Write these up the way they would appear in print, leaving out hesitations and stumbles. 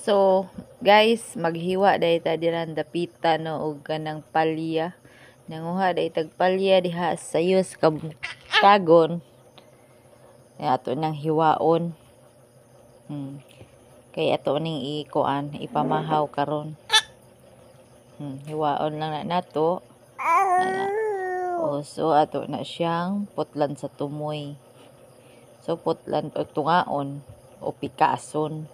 So, guys, maghiwa dahil ta diran dapita no og kanang palya. Nanguha dahil tag palya diha sayo sa kabuntagon. Ato nang hiwaon. Kay ato ning ikuan, ipamahaw karon. Hiwaon lang na nato. Ana. O, so ato na siyang putlan sa tumoy. So putlan o tungaon o pikason.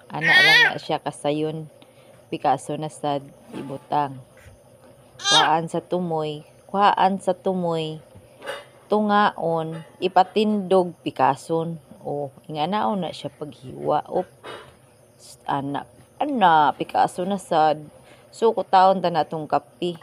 Ana lang na siya kasayon. Pikaso na sad ibutang. Kuhaan sa tumoy, kuhaan sa tumoy, tungaon, ipatindog pikason. O, inganaon na siya paghiwa. Op, ana, ana, pikaso na sad. So, kutaon ta na itong kape.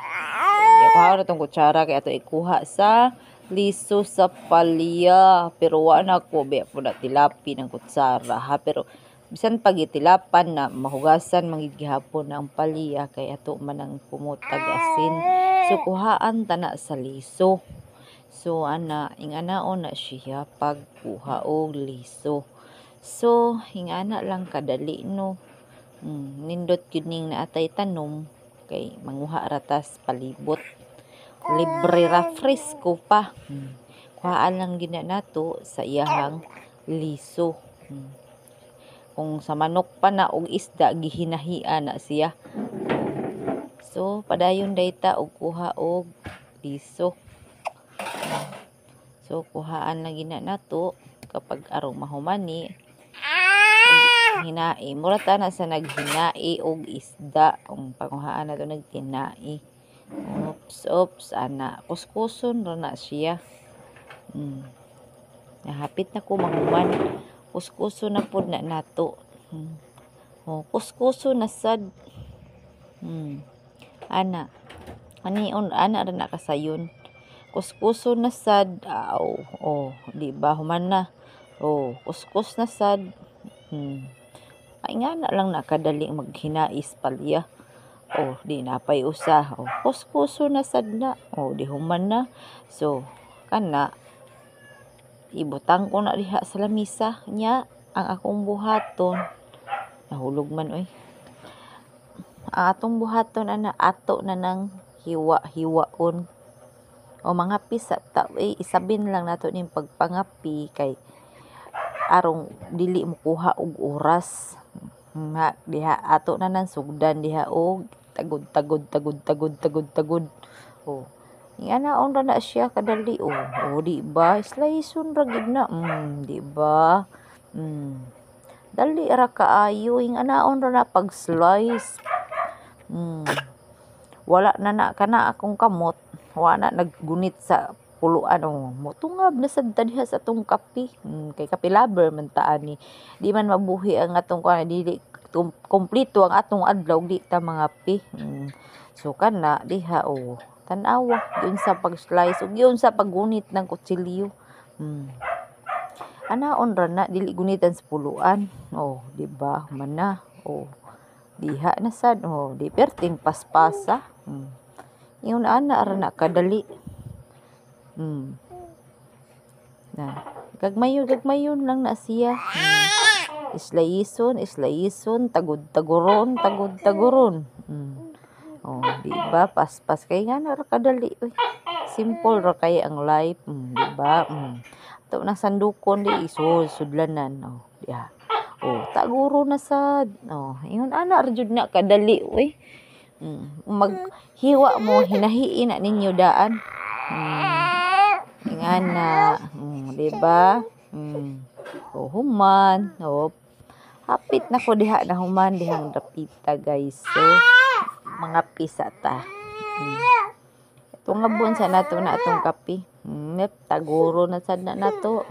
Kuha na itong kutsara kay ato ikuha sa liso sa palya. Pero wa na ko, biya po na tilapi ng kutsara ha. Pero bisan pag itilapan na mahugasan man gid gihapon ang palya kay ato man ang pumutag asin. So kuhaan ta na sa liso. So ana, inganaon na siya pagkuha og liso. So ingana lang kadali no. Nindot gyud ning naatay tanom kay manguha ra tas palibot. Libre ra, fresko pa. Kuhaan lang gid na nato sa iyahang liso. Kung sa manok pa na og isda gihinahian na siya. So padayon dayta og kuha og liso. So kuhaan lang gid na nato kapag arong mahumani og hinai. Mura ta na sa naghinai og isda. Ang panguhaan nato nagtinai. Oops, oops, ana. Kuskuson ra na siya. Nahapit na ko mahuman. Kuskuso na pod na nato. Oh, kuskuso na sad. Ana. Anion ana ra na kasayon. Kuskuso na sad. Aw, oh, di ba human na. Oh, kuskus na sad. Ay nga na lang nakadali maghinais palya. Oh, di na pay usa. Oh, kuskuso na sad na. Oh, di human na. So, kana ibutang ko na diha sa lamisa nya ang akong buhaton. Nahulog man oy. Ang atong buhaton ana ato na nang hiwa-hiwaon. O mga pisa ta eh, isabin lang nato ning pagpangapi kay arong dili mokuha og oras. Nga diha ato na nang sugdan diha og tagod tagod tagod tagod tagod tagod. Oh. Inganaon ra na siya kadali oh. Oh, di ba? Sliceon ra gid na. Di ba? Dali ra kaayo inganaon ra na pag slice. Wala na na kana akong kamot. Wa na naggunit sa puluan oh. Motungab na sad ta diha sa atong kape. Kay kape lover man ta ani. Di man mabuhi ang atong kuan, dili kompleto ang atong adlaw di ta mangape. So kana diha oh. Tan-awa yun sa pag-slice ug yun sa paggunit ng kutsilyo. Anaon ra na dili gunitan sa puluan. Oh, di ba? Mana. Oh. Diha na sad oh, di perting paspasa. Ingon ana ra na kadali. Na, gagmayon gagmayon lang na siya. Islayison, islayison, tagud-taguron, tagud-taguron. Oh, di ba? Paspas kay nga na ra kadali oy. Simple ra kay ang life, di ba? Ato nang sandukon di isod sudlanan oh, diha. Oh, taguro na sad. Oh, ingon ana ra jud na kadali oy. Maghiwa mo hinahiin na ninyo daan. Ingana, di ba? Oh, human. Oh, hapit na ko diha na human dihang dapita guys. So, mga pisa ta. Tungabon sa nato na atong kape. Taguro na sad na nato.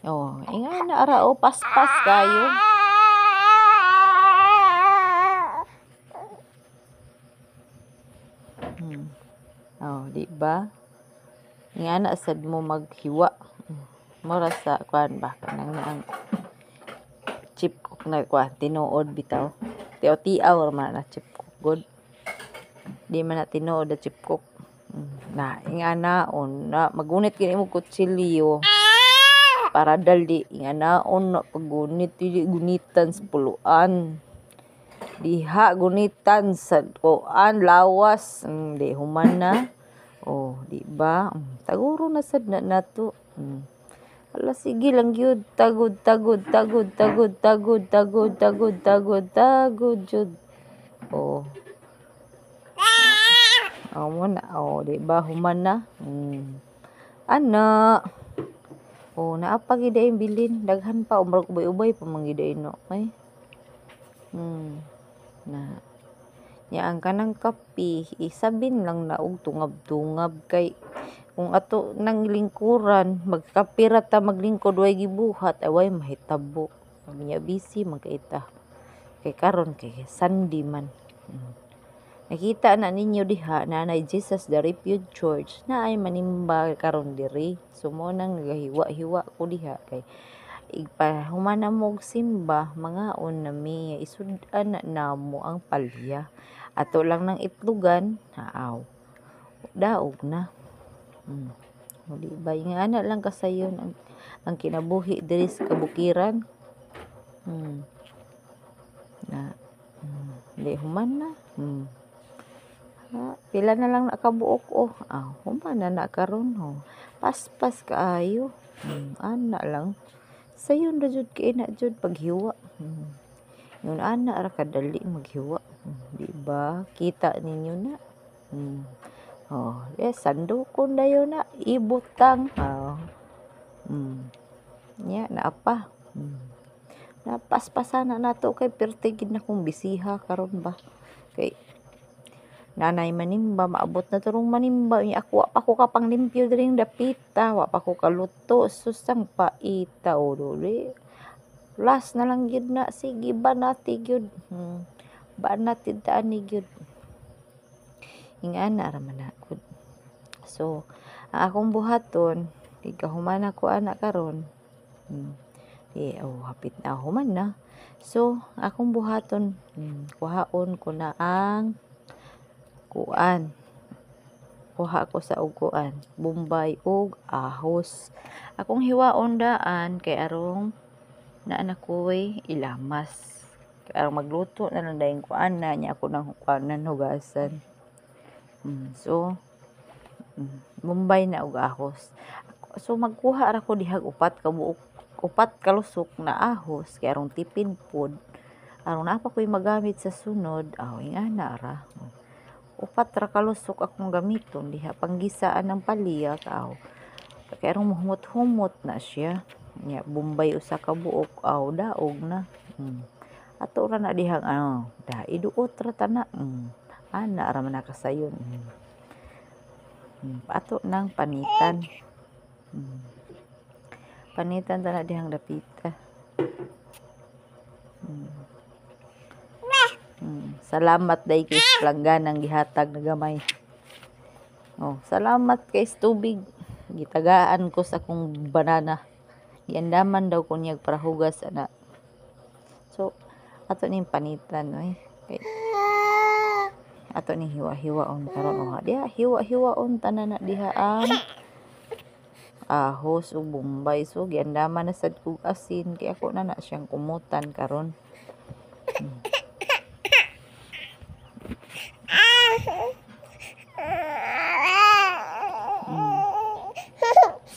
Oh, ingana ara oh, paspas kayo. Oh, di ba? Ingana sad mo maghiwa. Mura sa kuan ba kanang naang chip cook na kuan tinuod bitaw. Tiaw-tiaw ra man na chip cook good. Di man na tinuod na chip cook. Na ingana on na magunit kini mo kutsilyo. para dali nga naon na paggunit, dili gunitan sa puluan. Diha gunitan sa kuan lawas. Di human na. Oh, di ba? Taguro na sad na nato. Ala, sige lang gyud, tagod tagod tagod tagod tagod tagod tagod tagod tagod jud. Oh. Oh, mo na. Oh, di ba human na? Ana. Oh, naa pa gyud ay bilin, daghan pa, murag ubay-ubay pa man gyud ay no. Ay. Na. Nya ang kanang kape, isabin lang na og tungab-tungab kay kung ato nang lingkuran, magkape ra ta maglingkod way gibuhat, ay way mahitabo. Nya busy man kay ta. Kay karon kay Sunday man. Nakita na ninyo diha na nay Jesus the Refuge Church na ay manimba karon diri. So mo nang nagahiwa-hiwa ko diha kay igpahuman na mo og simba, mangaon na mi, isud-an na namo ang palya. Ato lang nang itlogan, haaw. Daog na. O, di ba? Nga ana lang kasayon ang kinabuhi diri sa kabukiran. Na. Di human na. Ha, pila na lang nakabuok oh. Ah, human na na karon oh. Paspas kaayo. Ana lang. Sayon ra jud kay na jud paghiwa. Yun ana ra kadali maghiwa. Di ba? Kita ninyo na. Oh, yes, sandukon dayon na ibutang. Oh. Nya naa pa. Napaspasan na nato kay perti gid na kong bisiha karon ba. Kay nanay manimba, maabot na turong manimba. Nya ako wa pa ko kapang limpyo diri dapita, wa pa ko kaluto, susang paita o dili. Last na lang gyud na, sige ba nati gyud. Ba nati daan ni gyud. Ingana ra man ako. So, ang akong buhaton, gigahuman ako ana karon. Oh, hapit na human na. So, akong buhaton, kuhaon ko na ang kuan. Kuha ko sa og kuan, Bombay ug ahos. Akong hiwaon daan kay arong naa na koy ilamas. Kay arong magluto na lang dayon kuan na nya ako nang kuanan hugasan. So, Bombay na og ahos. So magkuha ra ko dihag upat ka buok, upat ka lusok na ahos kay arong tipid pod. Aron naa pa koy magamit sa sunod, aw ingana ra. Upat ra ka lusok akong gamiton diha panggisaan ng palya aw. Kay arong muhumot-humot na siya. Nya Bombay usa ka buok aw daog na. Ato ra na dihang ano, da iduot ra ta na. Ana ra man nakasayon. Ato nang panitan. Panitan ta na dihang dapita. Salamat day kay plangganang gihatag na gamay. Oh, salamat kay tubig. Gitagaan ko sa akong banana. Giandaman daw ko niyag para hugas ana. So ato ning panitan oy. Kay ato ning hiwa-hiwaon karon oh. Diha hiwa-hiwaon tanan na diha ang ahos ug Bombay. So giandaman na sad kog asin kay ako na na siyang kumutan karon.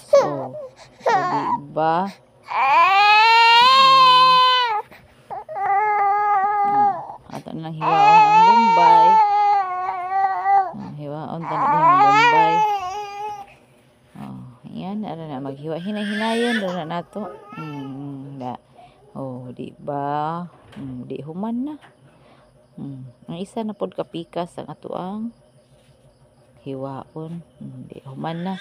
So, di ba? Ato na lang hiwaon ang Bombay. Hiwaon ta na ang Bombay. Oh, yan ara na maghiwa hinay-hinayon ra na nato. Da. Oh, di ba? Di human na. Ang isa na pod kapikas ang ato ang hiwaon. Di human na.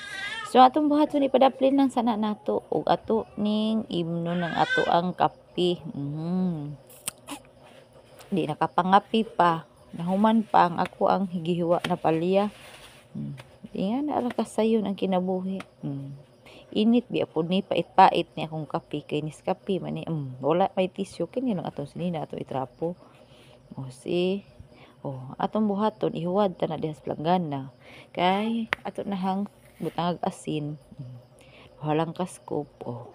So atong buhaton ipadaplin lang sana nato og ato ning imno ng ato ang kape. Di nakapangapi pa. Nahuman pa ang ako ang gihiwa na palya. Di nga na ra kasayon ang kinabuhi. Init biya pud ni pait-pait ni akong kape kay Nescafe man ni. Wala may tissue kini lang atong sinina ato itrapo. O si oh, atong buhaton ihuwad ta na diha sa planggana kay ato nahang butangag asin. Duha lang ka scoop oh.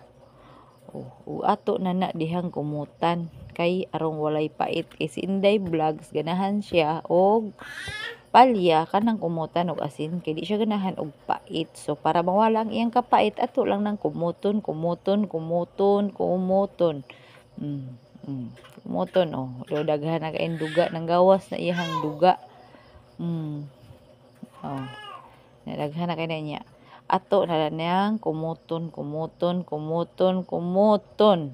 Oh, ug ato na na dihang kumutan kay arong walay pait, kay si Inday Vlogs ganahan siya og palya kanang kumutan og asin kay di siya ganahan og pait. So para mawala ang iyang kapait, ato lang nang kumuton, kumuton, kumuton, kumuton. Kumuton oh. Do daghan na kaayong duga, nang gawas na iyang duga. Oh. Nadaghan na kay na niya. Ato na lang niyang kumuton, kumuton, kumuton, kumuton.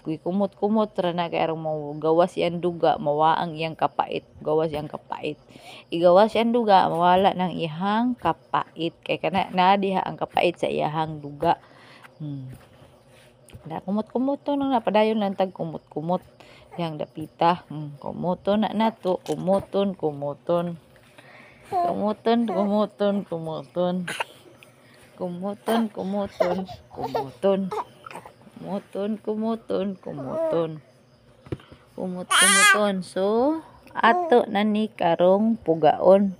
Kuy kumot-kumot ra na kay aron mogawas iyang duga, mawa ang iyang kapait, gawas iyang kapait. Igawas iyang duga, mawala nang iyang kapait kay kana naa diha ang kapait sa iyahang duga. Na kumot-kumuton lang na, padayon lang tag kumot-kumot dihang dapita. Kumuton na nato, kumuton, kumuton. Kumuton, kumuton, kumuton. Kumuton, kumuton, kumuton. Kumuton, kumuton, kumuton. Kumot, kumuton. So, ato na ni karong pugaon.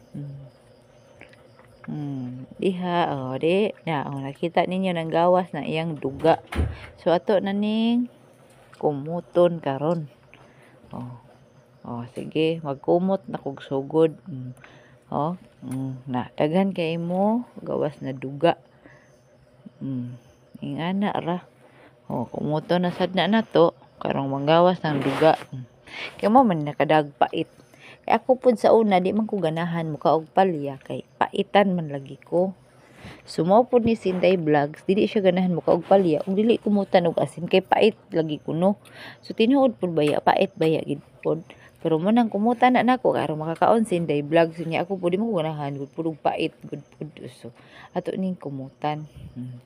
Diha, oh, di. Na, oh, nakita ninyo nang gawas na iyang duga. So, ato na ning kumuton karon. Oh. Oh, sige, magkumot na kog sugod. Oh, na daghan kay mo gawas na duga. Ingana ra. Oh, kumuton na sad na nato karong manggawas ng duga. Kay mo man nakadagpait. Kay ako pud sa una di man ko ganahan muka og palya kay paitan man lagi ko. So mao pud ni si Inday Vlogs, dili siya ganahan muka og palya ug dili kumutan og asin kay pait lagi kuno. So tinuod pud baya, pait baya gid pud. Pero mo nang kumutan na nako kay aron makakaon si Inday Vlogs niya, ako pud di mo ganahan gud pud og pait gud pud. So ato ning kumutan.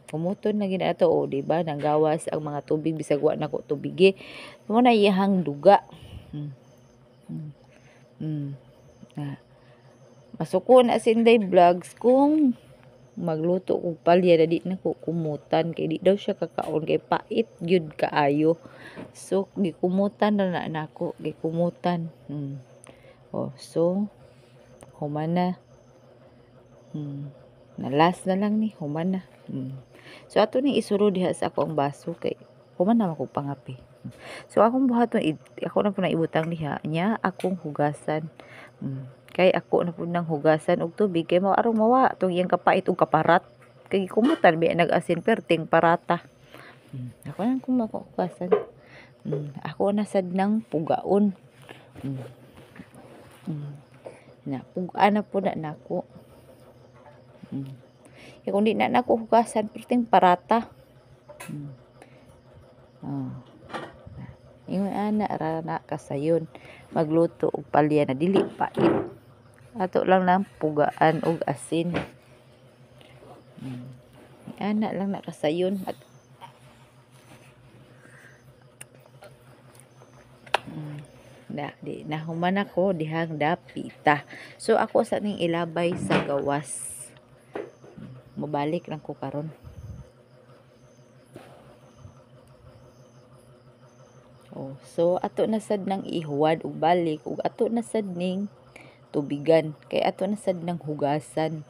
Kumuton na gid ato, o di ba nanggawas ang mga tubig bisag wa nako tubigi. Mo na iyahang duga. Na. Masuko na si Inday Vlogs kung magluto og palya na di na ko kumutan kay di daw siya kakaon kay pait gyud kaayo. So gikumutan na na nako, gikumutan. Oh, so human na. Na last na lang ni, human na. So ato ning isulod diha sa ako ang baso kay human na man kog pangape. So akong buhaton, ako na pud na ibutang diha nya akong hugasan. Kay ako na pud nang hugasan og tubig kay mao arong mawa tong iyang kapait og kaparat. Kay gikumutan biya nag-asin perting parata. Ako nang hugasan. Ako na sad nang pugaon. Na pugaan na pud na nako. Kay kung di na nako hugasan perting parata. Oh. Ingon ana ra na kasayon magluto og palya na dili pait. Ato lang nang pugaan og asin. Ana lang na kasayon. At na di nahuman ako dihang dapita. So ako sa ning ilabay sa gawas. Mobalik lang ko karon. Oh, so ato na sad nang ihuwad og balik ug ato na sad ning tubigan kay ato na sad nang hugasan.